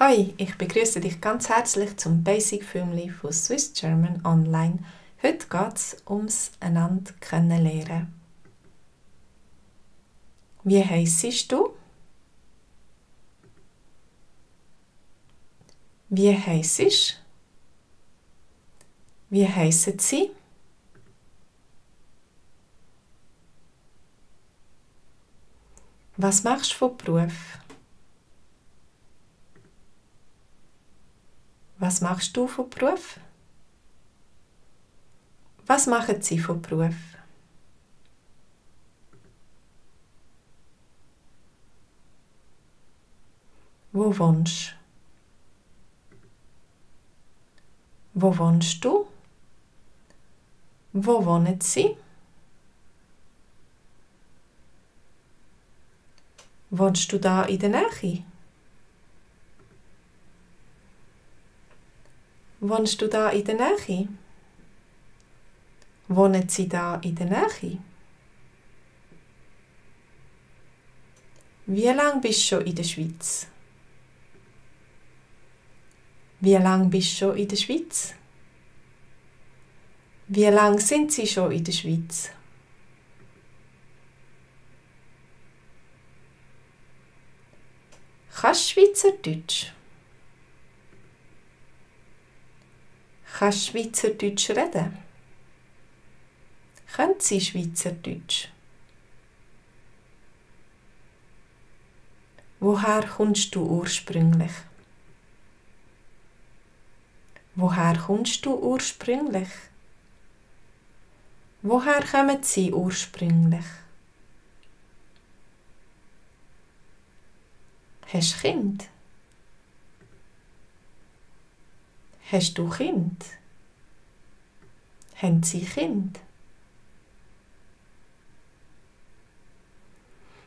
Hi, ich begrüße dich ganz herzlich zum Basic Filmli von Swiss German Online. Heute geht es ums einander kennenlernen. Wie heissest du? Wie heissest? Wie heissen sie? Was machst du von Beruf? Was machst du von Beruf? Was machen sie von Beruf? Wo wohnst du? Wo wohnst du? Wo wohnen sie? Wohnst du da in der Nähe? Wohnst du da in der Nähe? Wohnen sie da in der Nähe? Wie lange bist du schon in der Schweiz? Wie lange bist du schon in der Schweiz? Wie lange sind Sie schon in der Schweiz? Kannst du Schweizerdeutsch? Kannst du Schweizerdeutsch reden? Können Sie Schweizerdeutsch? Woher kommst du ursprünglich? Woher kommst du ursprünglich? Woher kommen Sie ursprünglich? Hast du Kind? Hast du Kind? Haben Sie Kind?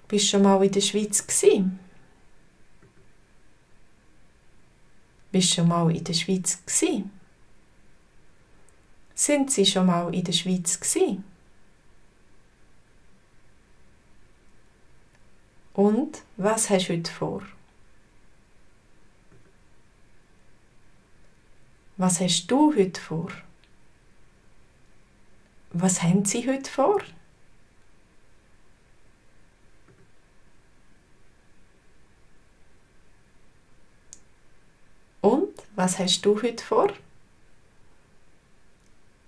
Bist du schon mal in der Schweiz gewesen? Bist du schon mal in der Schweiz gewesen? Sind Sie schon mal in der Schweiz gewesen? Und was hast du heute vor? Was hast du heute vor? Was haben Sie heute vor? Und was hast du heute vor?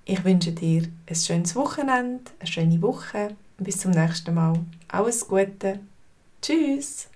Ich wünsche dir ein schönes Wochenende, eine schöne Woche. Bis zum nächsten Mal. Alles Gute. Tschüss.